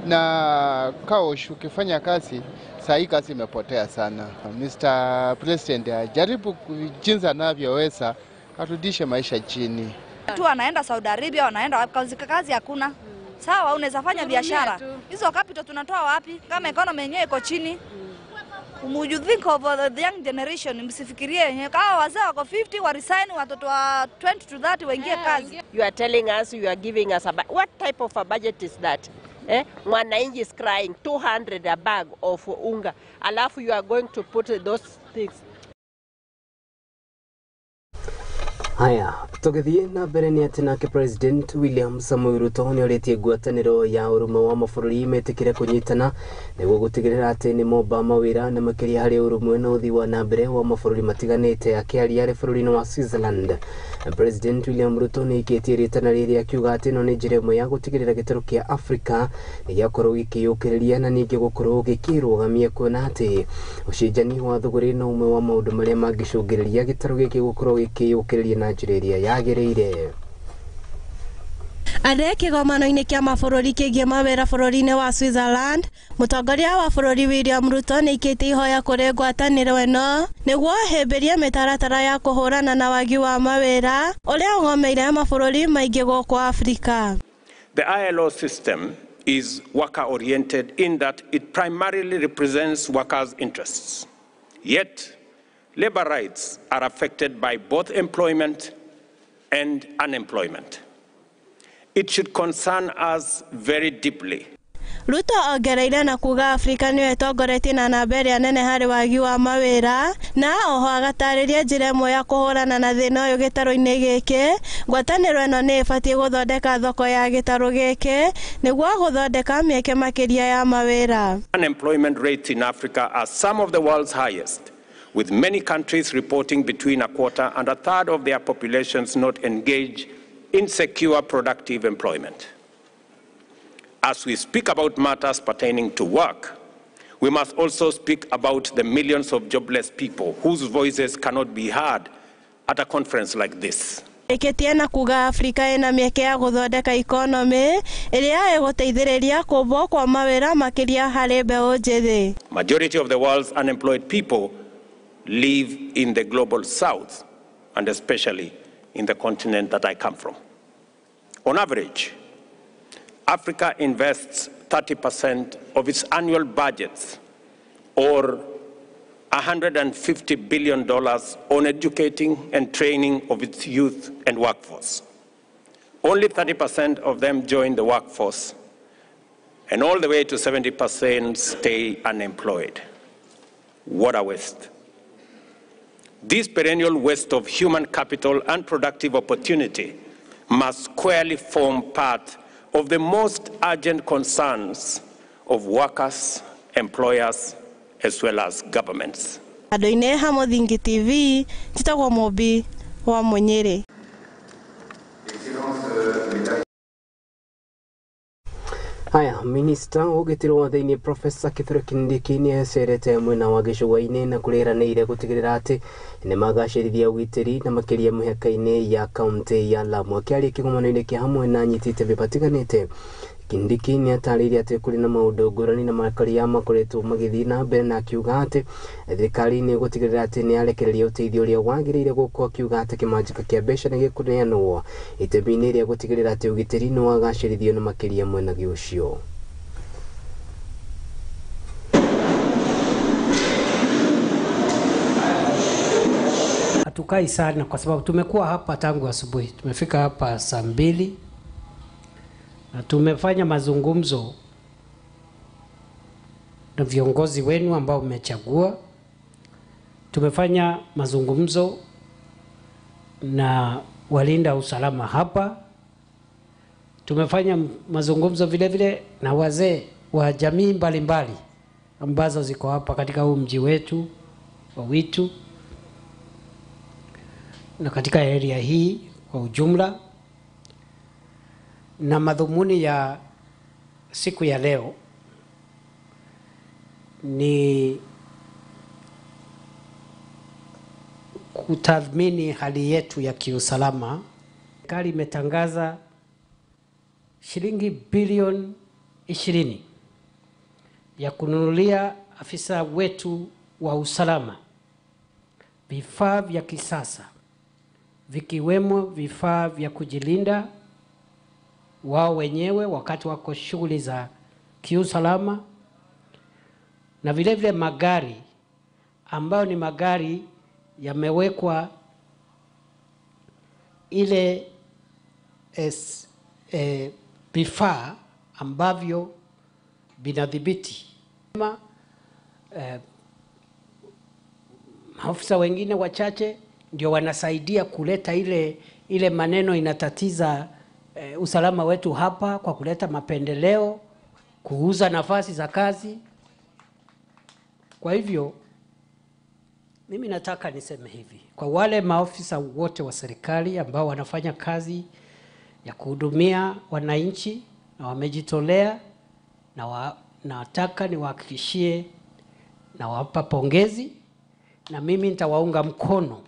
Na Kaosh ukifanya kazi, saa hii kazi imepotea sana. Mr. President ajaribu jinsi anavyoweza arudishe maisha chini.
Tu wanaenda Saudi Arabia, wanaenda wapi? Kazi hakuna. Sawa, unaweza fanya biashara. Hizo capital tunatoa wapi kama economy yenyewe iko chini? You think of the young generation, msifikirie kama wazee wako 50 wa resign, watoto wa 20 to 30 waingie kazi.
You are telling us you are giving us a what type of a budget is that? Mwananchi is crying 200 a bag of unga. Alafu you are going to put those things.
Haya, tũgĩthiĩ na mbere nĩ atĩ nake President William Samoei Ruto nĩ orĩtie ngwatanĩro ya ũrũmwe wa mabũrũri metĩkĩre kũnyitana nĩguo gũtigĩrĩra atĩ nĩ momba mawĩra na makĩria harĩ ũrũmwe na ũthii wa na mbere wa mabũrũri matiganĩte. Akĩaria arĩ bũrũri-inĩ wa Switzerland, President William Ruto nĩ aikĩtie rĩtana rĩrĩ akiuga atĩ ĩno nĩ njĩra ĩmwe ya gũtigĩrĩra gĩtarũ kĩa Afrika nĩ gĩakorwo gĩkĩyũkĩrĩria na ningĩ gũkorwo gĩkĩrũgamia kuona atĩ ũcenjania wa thũgũrĩ no ũmwe wa maũndũ marĩa mangĩcũngĩrĩria gĩtarũ gĩkĩ gũkorwo gĩkĩyũkĩrĩria na njĩra ĩrĩa yagĩrĩire.
Arĩ kĩgomano-inĩ kĩa mabũrũri kĩgiĩ mawĩra bũrũri-inĩ wa Switzerland, mũtongoria wa bũrũri William Ruto nĩaikĩtie ihoya kũrĩ ngwatanĩro ĩno nĩguo ahĩmbĩrie mĩtaratara ya kũhũrana na wagi wa mawĩra ũrĩa ũgomeire mabũrũri maingĩ gũkũ Afrika.
The ILO system is worker-oriented in that it primarily represents workers' interests. Yet, labor rights are affected by both employment and unemployment. It should concern us very deeply.
Ruto ongereire na kuga Afrika nĩyo ĩtongoretie na namba ĩrĩa nene harĩ wagi wa mawĩra na oho agatarĩria njĩra ĩmwe ya kũhũrana na thĩna ũyũ gĩtarũ-inĩ gĩkĩ. Ngwatanĩro ĩno nĩ ĩbatiĩ gũthondeka thoko ya gĩtarũ gĩkĩ nĩguo gũthondeka mĩeke makĩria ya mawĩra.
Unemployment rates in Africa are some of the world's highest, with many countries reporting between a quarter and a third of their populations not engaged in secure, productive employment. As we speak about matters pertaining to work, we must also speak about the millions of jobless people whose voices cannot be heard at a conference like this.
Ĩkĩtie na kuga Afrika ĩna mĩeke ya gũthondeka ikonomĩ ĩrĩa ĩgũteithĩrĩria kũmbwo kwa mawĩra makĩria harĩ mbeũ njĩthĩ.
Majority of the world's unemployed people live in the global south, and especially in the continent that I come from. On average, Africa invests 30% of its annual budgets, or $150 billion, on educating and training of its youth and workforce. Only 30% of them join the workforce, and all the way to 70% stay unemployed. What a waste. This perennial waste of human capital and productive opportunity must squarely form part of the most urgent concerns of workers, employers, as well as governments.
Andũ-inĩ ha Mũthingi TV, njĩtagwo Mũmbi wa Mũnyĩrĩ.
Haya, minista ũgitĩri wa thĩinĩ Professor Kithure Kindiki nĩ acerete mwena wa gĩcũa-inĩ na kũrĩranĩire gũtigĩrĩra atĩ nĩ magacĩrithia ũgitĩri na makĩria mĩhaka-inĩ ya kaunti ya Lamu. Akĩaria kĩgomano-inĩ kĩa hamwe na anyiti itemi matiganĩte, Kindiki nĩ atarĩirie atĩ kũrĩ na maũndũ ngũrani na makarĩa makoretwo magĩthiĩ na mbere, na akiuga atĩ thirikari nĩ ĩgũtigĩrĩra atĩ nĩ yarekereria ũteithio ũrĩa wagĩrĩire gũkũ, akiuga atĩ kĩmanjĩka kĩa mbeca nĩ gĩkũneanwo itemi-inĩ rĩa gũtigĩrĩra atĩ ũgitĩri nĩ wagacĩrithio na makĩria mwena ũcio.
Hatukai sana kwa sababu tumekuwa hapa tangu asubuhi. Tumefika hapa saa 2 na tumefanya mazungumzo na viongozi wenu ambao mmechagua. Tumefanya mazungumzo na walinda usalama hapa. Tumefanya mazungumzo vile vile na wazee wa jamii mbalimbali ambazo ziko hapa katika huu mji wetu wa Witu na katika area hii kwa ujumla. Na madhumuni ya siku ya leo ni kutathmini hali yetu ya kiusalama. Serikali imetangaza shilingi bilioni 20 ya kununulia afisa wetu wa usalama vifaa vya kisasa, vikiwemo vifaa vya kujilinda wao wenyewe wakati wako shughuli za kiusalama, na vile vile magari ambayo ni magari yamewekwa ile vifaa ambavyo vinadhibiti. Maafisa wengine wachache ndio wanasaidia kuleta ile maneno inatatiza usalama wetu hapa kwa kuleta mapendeleo, kuuza nafasi za kazi. Kwa hivyo mimi nataka niseme hivi kwa wale maofisa wote wa serikali ambao wanafanya kazi ya kuhudumia wananchi na wamejitolea, na nataka niwahakikishie na wapa pongezi, na mimi nitawaunga mkono,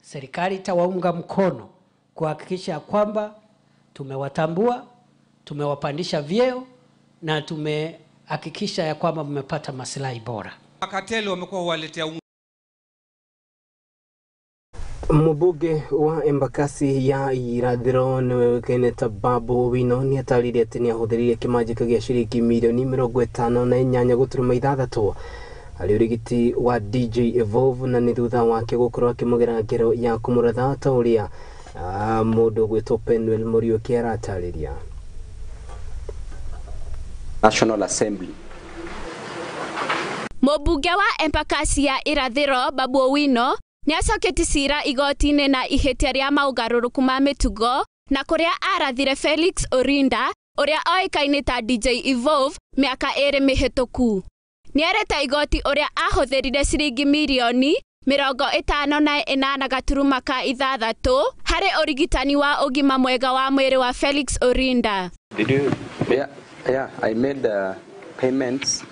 serikali itawaunga mkono kuhakikisha kwamba tumewatambua Tumewapandisha vyeo na tumehakikisha ya kwamba mmepata maslahi bora.
Makateli wamekuwa waletea
Mũmbunge wa Embakasi ya Irathĩro nĩwe ũĩkaine ta Babu Owino nĩatarĩirie atĩ nĩahũthĩrire kĩmanjĩka gĩa ciringi mirioni 58.6 harĩ ũrigiti wa DJ Evolve na nĩ thutha wake gũkorwo akĩmũgera ngero ya kũmũratha ta ũrĩa mũndũ ũgwĩtwo Penuel Mũriũki aratarĩria.
National Assembly.
Mũmbunge wa Embakasi ya Irathĩro Babu Owino nĩacoketie cira igoti-inĩ na ihĩtia rĩa maũgarũrũku ma mĩtugo na kũrĩa arathire Felix Orinda ũrĩa oĩkaine ta DJ Evolve mĩaka 2 mĩhĩtũku. Nĩerĩte igoti ũrĩa ahũthĩrire ciringi mirioni 58.6 harĩ ũrigitani wa ũgima mwega wa mwĩrĩ wa Felix Orinda.
Did you? Yeah, I made payments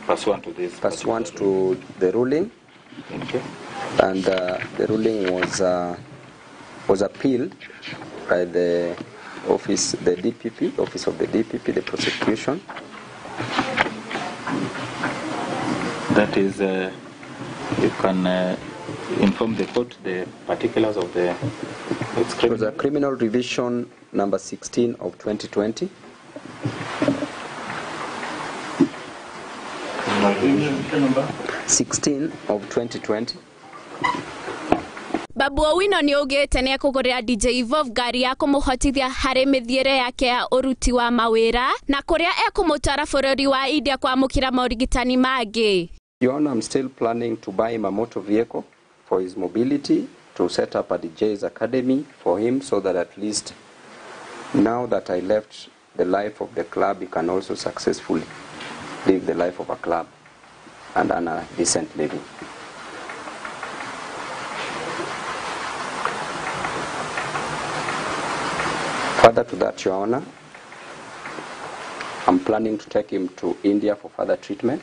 pursuant to this, pursuant to the ruling. Okay. And the ruling was appealed by the office, the DPP, office of the DPP, the prosecution.
That is, you can inform the court the particulars of the.
It was a criminal revision number 16 of 2020. Number 16 of 2020.
Babu Owino nĩaugĩte nĩekũgũrĩra DJ Evolve ngari ya kũmũhotithia harĩ mĩthiĩre yake ya ũruti wa mawĩra na kũrĩa ekũmũtwara bũrũri wa India kwamũkĩra morigitani mangĩ.
Your Honor, I'm still planning to buy him a motor vehicle for his mobility, to set up a DJ's academy for him so that at least now that I left the life of the club, he can also successfully live the life of a club and earn a decent living. Further to that, Your Honor, I'm planning to take him to India for further treatment.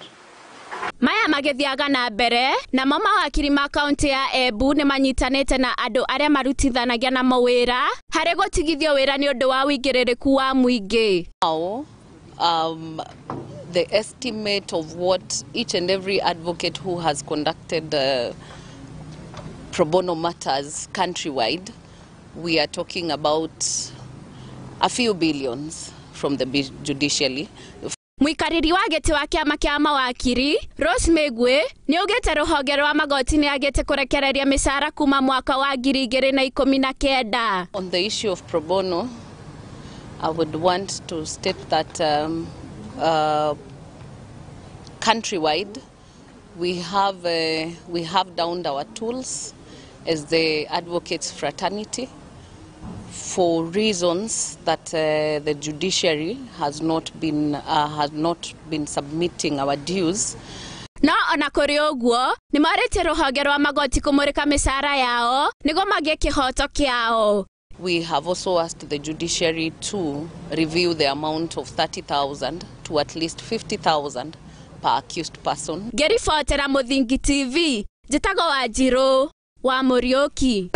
Maya magĩthiaga na mbere namo mawakiri ma kaunti ya Embu nĩmanyitanĩte na andũ arĩa marutithanagia na mawĩra harĩ gũtigithio wĩra nĩ ũndũ wa wĩigĩrĩrĩku wa mũingĩ.
The estimate of what each and every advocate who has conducted pro bono matters countrywide, we are talking about a few billions from the judiciary.
Mũikarĩri wa gĩtĩ wa kĩama kĩa mawakiri Rose Migwe nĩaugĩte rũhonge rwa magoti nĩagĩte kũrekereria mĩcara kuma mwaka wa 2019.
On the issue of pro bono, I would want to state that countrywide we have downed our tools as the advocates fraternity for reasons that the judiciary has not been submitting our dues.
No ona kũrĩ ũguo nĩmarĩtie rũhonge rwa magoti kũmũrĩka mĩcara yao nĩguo magĩe kĩhoto kĩao.
We have also asked the judiciary to review the amount of 30,000 to at least 50,000 per accused person.
Ngĩribotera Mũthingi TV, njĩtagwo Wanjirũ wa Mũriũki.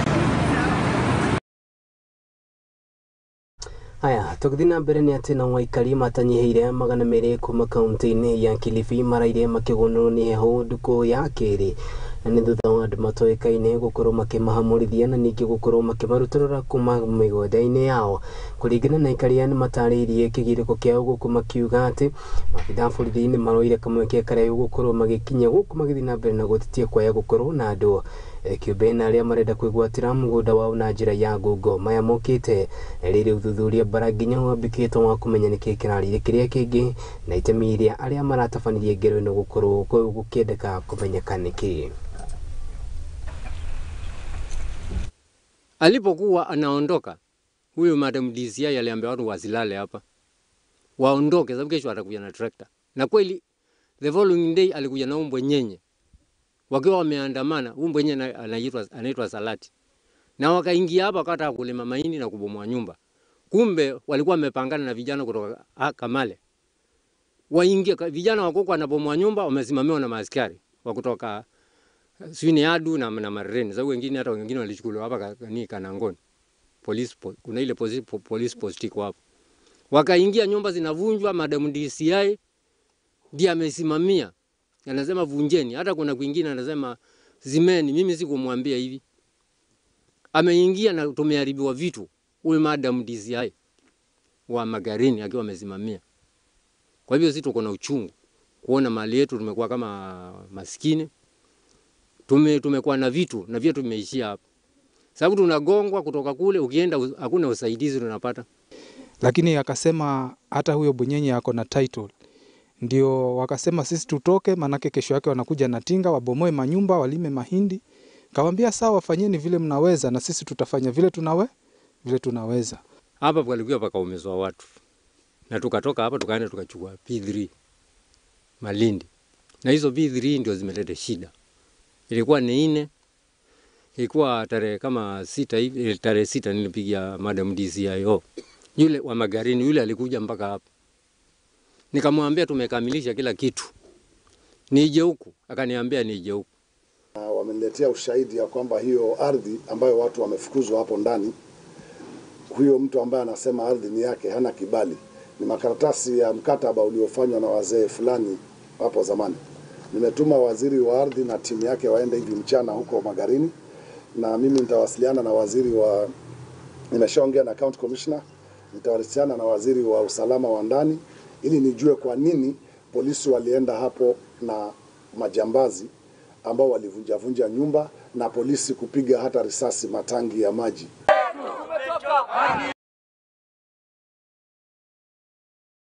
Haya, tũgĩthiĩ na mbere nĩ atĩ nao aikari matanyihĩire 200 kuma kaunti-inĩ ya Kilifi maraire makĩgũnũrwo nĩ heho ndukũ ya kerĩ na nĩ thutha wa andũ matoĩkaine gũkorwo makĩmahamũrithia na ningĩ gũkorwo makĩmarutũrũra kuma mĩgũnda-inĩ yao. Kũringana na aikari aya nĩmatarĩirie kĩgirĩko kĩao gũkũ makiuga atĩ maabitha a borithi nĩmaroire kamweke karĩa gũkorwo magĩkinya gũkũ magĩthiĩ na mbere na gũtitia kwaya gũkorwo na andũ kĩũmbe na arĩa marenda kwĩgwatĩra mũgũnda wao na njĩra ya ngungo. Maya mokĩte rĩrĩ ũthuthuria bara nginya wambĩkĩtwo wa kũmenya nĩkĩĩ kĩrarire kĩrĩa kĩngĩ na itemi rĩa arĩa maratabanirie ngero ĩno gũkorwo gũkĩendeka kũmenyeka nĩkĩĩ.
Alipokuwa anaondoka huyo Madam DCI aliambia watu wasilale hapa, waondoke sababu kesho atakuja na tractor. Na kweli the following day alikuja na umbwe nyenye wakiwa wameandamana. Umbwe nyenye anaitwa Salati, na wakaingia hapa wakataka kulima mahindi na kubomoa nyumba. Kumbe walikuwa wamepangana na vijana kutoka Kamale waingie. Vijana wako wanabomoa nyumba wamesimamiwa na maaskari wa kutoka Swini Adu na Mareni. Sababu wengine hata wengine walichukuliwa hapa ni Kanangoni. Police kuna ile police post iko hapo. Wakaingia nyumba zinavunjwa, Madam DCI ndiye amesimamia. Anasema vunjeni, hata kuna kwingine anasema zimeni, mimi sikumwambia hivi. Ameingia na tumeharibiwa vitu, huyu Madam DCI wa Magarini akiwa amesimamia. Kwa hivyo sisi tuko na uchungu kuona mali yetu tumekuwa kama maskini. Tumekuwa na vitu na vyetu tumeishia hapa. Sababu tunagongwa kutoka kule, ukienda hakuna usaidizi tunapata.
Lakini akasema hata huyo Bunyenye ako na title. Ndio wakasema sisi tutoke, manake kesho yake wanakuja na tinga wabomoe manyumba, walime mahindi. Kawaambia sawa, fanyeni vile mnaweza na sisi tutafanya vile vile tunaweza.
Hapa palikuwa pakaumezwa watu. Na tukatoka hapa tukaenda tukachukua P3 Malindi. Na hizo P3 ndio zimeleta shida. Ilikuwa ni 4. Ilikuwa tarehe kama 6 hivi, tarehe 6 nilipigia Madam DCIO. Yule wa Magarini yule alikuja mpaka hapa. Nikamwambia tumekamilisha kila kitu. Nije huku, akaniambia nije huku.
Wameniletea ushahidi ya kwamba hiyo ardhi ambayo watu wamefukuzwa hapo ndani, huyo mtu ambaye anasema ardhi ni yake hana kibali. Ni makaratasi ya mkataba uliofanywa na wazee fulani hapo zamani. Nimetuma waziri wa ardhi na timu yake waende hivi mchana huko Magarini, na mimi nitawasiliana na waziri wa, nimeshaongea na county commissioner, nitawasiliana na waziri wa usalama wa ndani ili nijue kwa nini polisi walienda hapo na majambazi ambao walivunja nyumba na polisi kupiga hata risasi matangi ya maji.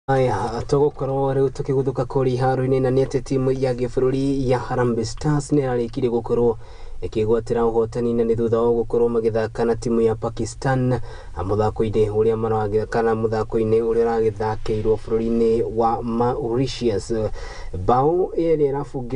Aya, tũgũkorwo rĩu tũkĩguthũka kũrĩa iharo-inĩ na nĩ atĩ timu ya gĩbũrũri ya Harambee Stars nĩ ĩrarĩkirie gũkorwo ĩkĩgwatĩra ũhotani na nĩ thutha wa gũkorwo magĩthaka na timu ya Pakistan mũthako-inĩ ũrĩa maragĩthaka na mũthako-inĩ ũrĩa ũragĩthakĩirwo bũrũri-inĩ wa Mauritius. Bao ĩrĩa ĩrabungĩrwo